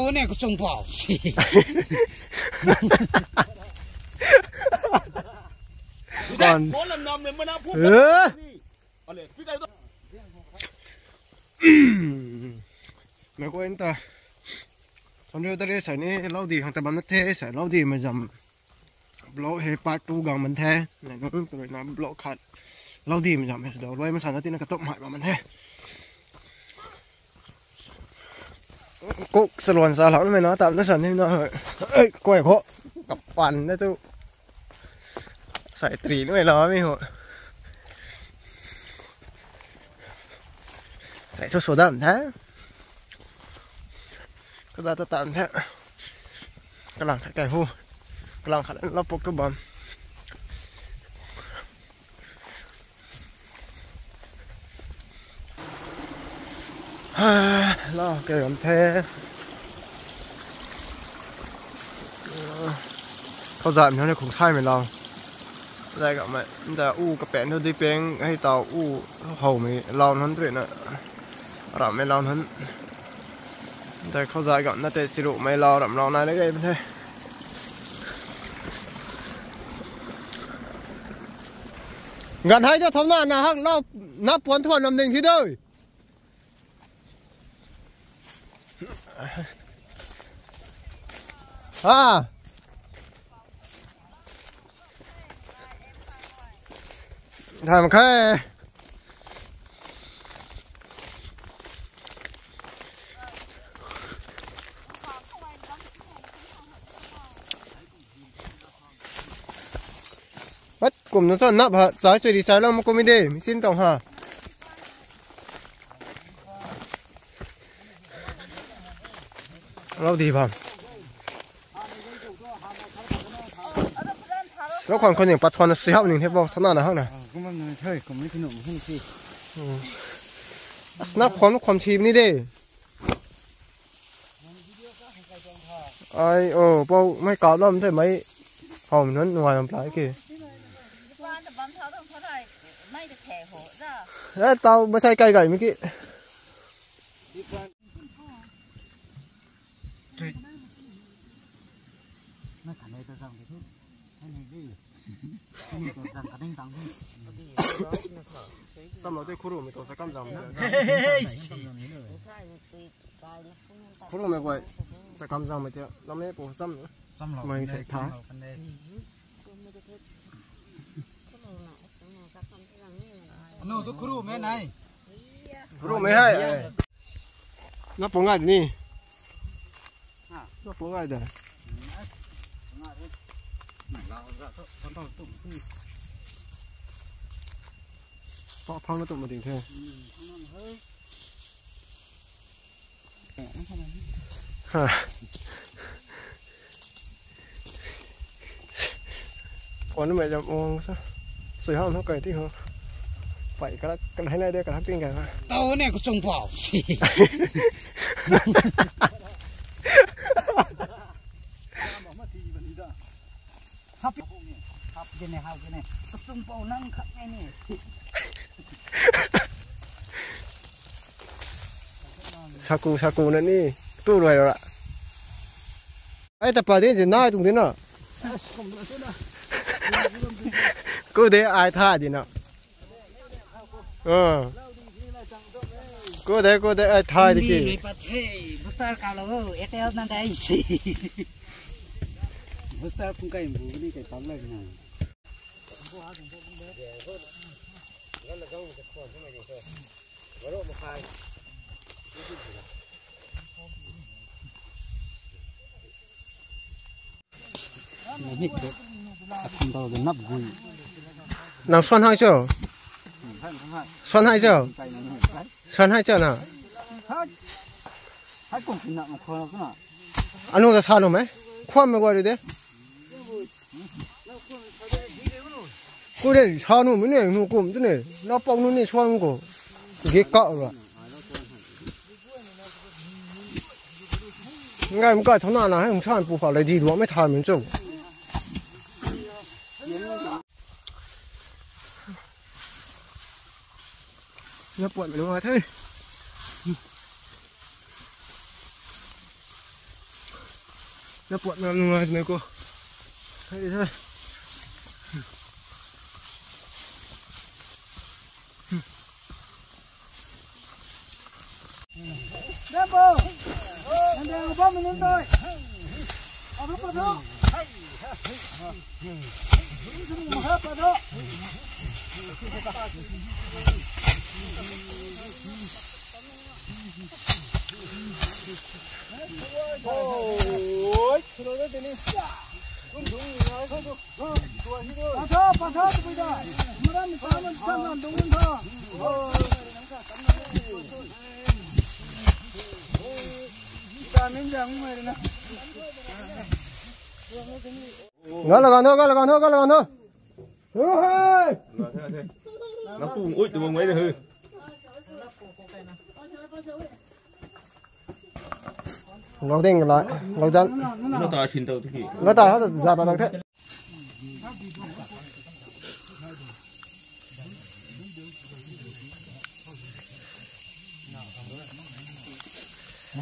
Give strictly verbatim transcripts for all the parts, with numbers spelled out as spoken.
Ane kachung pau si. Kon. Bol lam nam le mana phu. Eh? Ale, pi tai to. Mei guay ta. Thonriu tari sai ni lou di khang ta bam na the, sai lou di mei zam. Vlog hei part two gang man the. Nai nung tu na vlog khat. Lou di mei zam hei sa dau luai masa na tina katop mai bam man the. Kuk salon sa lou na mei na tap na san ni na. Ei, koi kho. Kapan na tu. Sai tri na mei la mi ho. Sai thu so dam the. Kaza ta tan the. Kalang khat kai hu. Kalang khat la pok tu bam. Ha, la, kei ram the. Khou zat mei ni khung sai mei lau. Zai ka mei, nda u kapen thu di peng, hei tau u hou mei lau nunc tui na. Ram mei lau nunc. Nda khou zat ka na te siru mei lau, ram lau nai na gei the. Gan hai da thom na, na hak lau, na puan thuan nam ding thi doi. Ha. Tham khe. Wat kum na cho nap ha, chai chui di chai lang ma kum de, machine tong ha. Lou di bam. Lou khwan khwan ning pat khwan na sui hap ning the bo, thana na hak na. Kum bam na thei, kum ni kinu ma hei si. As na khwan khwan si ni de. Ai, oh, pau, mei kap lam the, mei. Hau, mi nunc, nungai lam play ki. Eh, tau, masai kai gai mi ki. Sam lou tei khuru mei tu sa kam zam. Khuru mei guay sa kam zam mei tei lam e pu sam. Mei se tha. Anu tu khuru mei nai. Khuru mei hai. Na pu ngai ni. Na pu ngai da. Pa phang na tu ma ding the. Ha. Kon mei jam ong sa. Sui hau no kai ti ho. Pai kala kan hai nai de kala ping ga. Tau ne ko chung pau si. Hap, hap de ne, hap de ne. Ko chung pau nang khat ne ni. Saku, saku na ni. Tu rui ra. Ai ta pa de je nai tung de na. Ku de ai tha de na. Ah. Ku de, ku de ai tha de ki. Ni pat he. Booster ka lo, Airtel na dai si. Booster kung kai bu ni kai pang lai na. Nang suan hai cho? Suan hai cho? Suan hai cho na? Anu ta sa nu me? Khwan me guay de. Ku de sa nu mi ne, nu kum tu ne, na pau nu ne suan ko. Ge ka ra. Ngai mkai thona na hai hung san pu pha le di duak mei tha min chu. Na puat mei nungai the. Na puat na nungai na ko. Hai hai. Dabo. Nang dabo minun doi. Apa pada? Apa pada? Gala gana, gala gana, gala gana. Hey! Nang pu ui tu bang wei de hu. Ngau ding la, ngau jan. Ngau ta sin tau tiki. Ngau ta ha za ba dang the.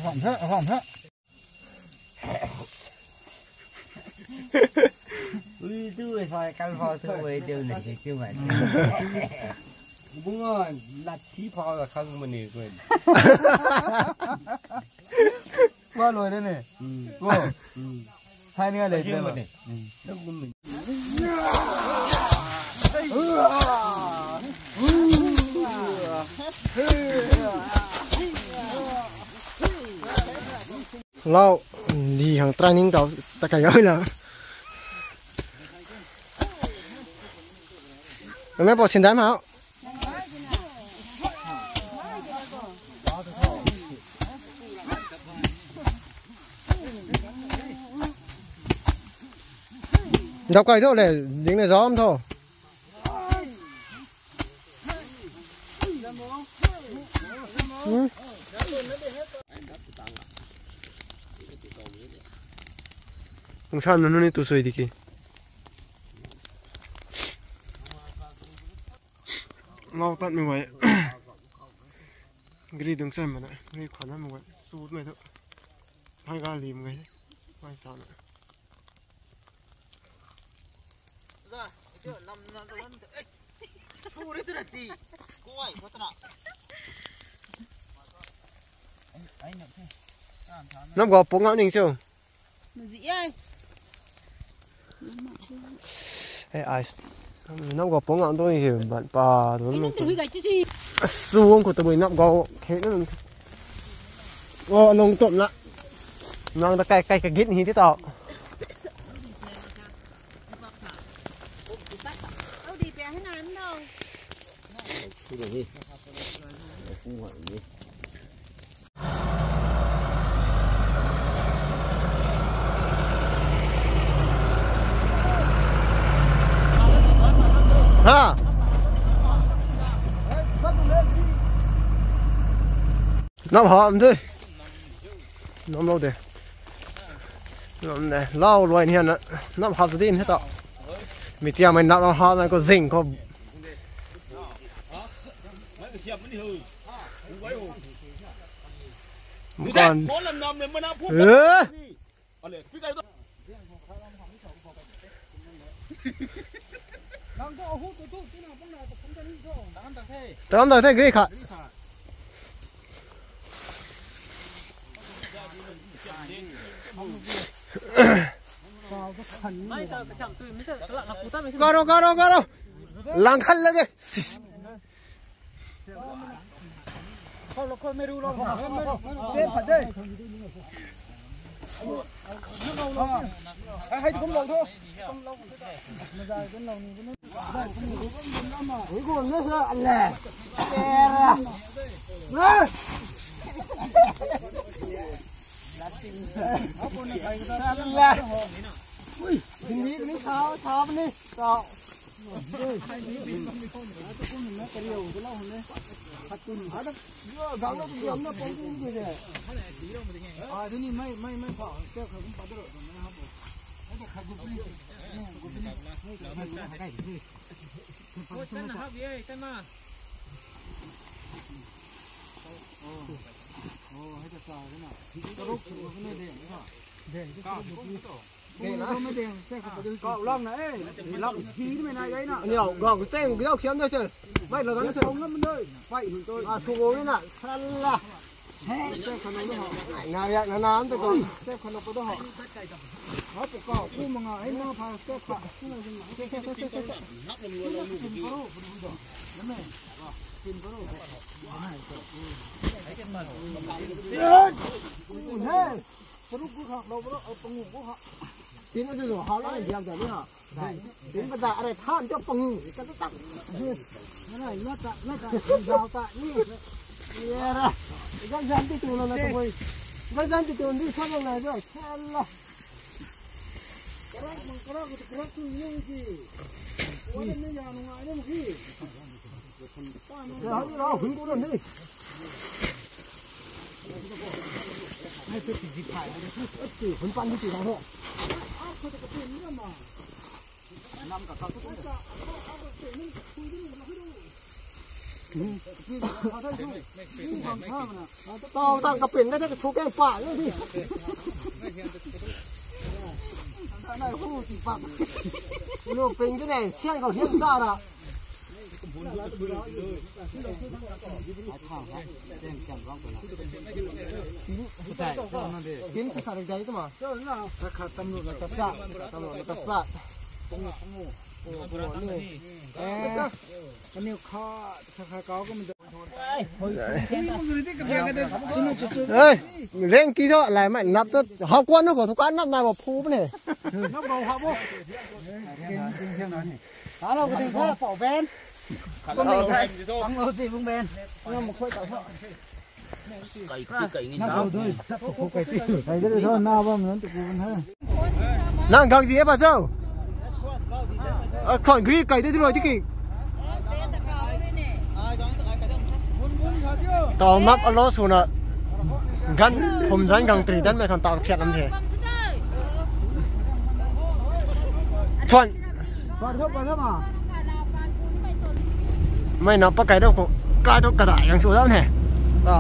Hom ha, hom ha. Ui tu e phai kal phau tu e tu ne tu mai. Bungan lat thi phau la khang mani ko. Wa loi de ne. Ko. Hai ni le de. Lau, di hang training tau ta kai gau la. Mei po sin dai ma. Dau kai tho le, ding le zom tho. Tung san nunu ni tu sui di ki. Ngau tat mei guay. Gari dung sai mana, gari khwan na mei guay. Sut mei tu. Hai ga lim guay. Hai sa na. Nap gau pung ngau ning siu. Zi ai. Eh, ai. Nap gau pung ngau tu ni siu, ban pa tu. Ai, nang tu hui gai ti ti. Suang ko tu bui nap gau khe na. O, nung tum na. Nang ta kai kai ka git hi ti tau. Ha. Nap ham de. Nam lou de. Nam de. Lau luai ni na. Nam hap din he ta. Mi tiam mei nap lam hap na ko zing ko. Bukan. Eh. Tam da the gri kha. Karo, karo, karo. Lang khan lage. Sis. Aniu gau teng gau khiam de se. Mai la gan se. Pai hun toi. A su wo na sala. Nga ya na na am te ko. Step khat na pa do ho. Ha pu ka ku ma nga ai na pha step khat. Hey. Saruk gu khak lou bro, pangu gu khak. Tin adu lo ha la diam da ni ha. Tin ba da are than cho pangu ka ta tak. Nai la ta la ta zau ta ni. Ye ra. Gan zan ti tu lo na tu boi. Gan zan ti tu ni sa lo na jo. Sala. Karak mang karak tu karak tu ni ki. Wala ni ya nung ai ni ki. Ya ha ni ra hun ko ni. Ai tu ti ji phai. Hun pan ni ti ra ho. Tau tang kapin na te ka su keng pa ni di. Nai hu ti pa. Lu pin ke ne siang kau hian ta ra. Tin ka sa dai tu ma. Ka kha tam lu na ta sa. Tam lu na ta sa. Pung pung. Pung pung ni. Eh. Kaniw kha kha kha kau ka ma. Hey, leng ki tho lai mai nap to hau kuan na ko thu kan nap nai ba phu ne. Nap ba ha bo. Hello, ka ding tho pau ben. Pang lo si bung ben. Ngam khoi ta tho. Kai kai ngi na. Kai de tho na bam nan tu ku na. Nang gang ji e ba chau. A khon gri kai de tu loi tiki. Tau map alo suna. Gan phum zan gang tri dan mai kham tau phiat lam the. Thuan. Mai na pa kai dau ko. Kai dau ka da yang su dau ne. Ta.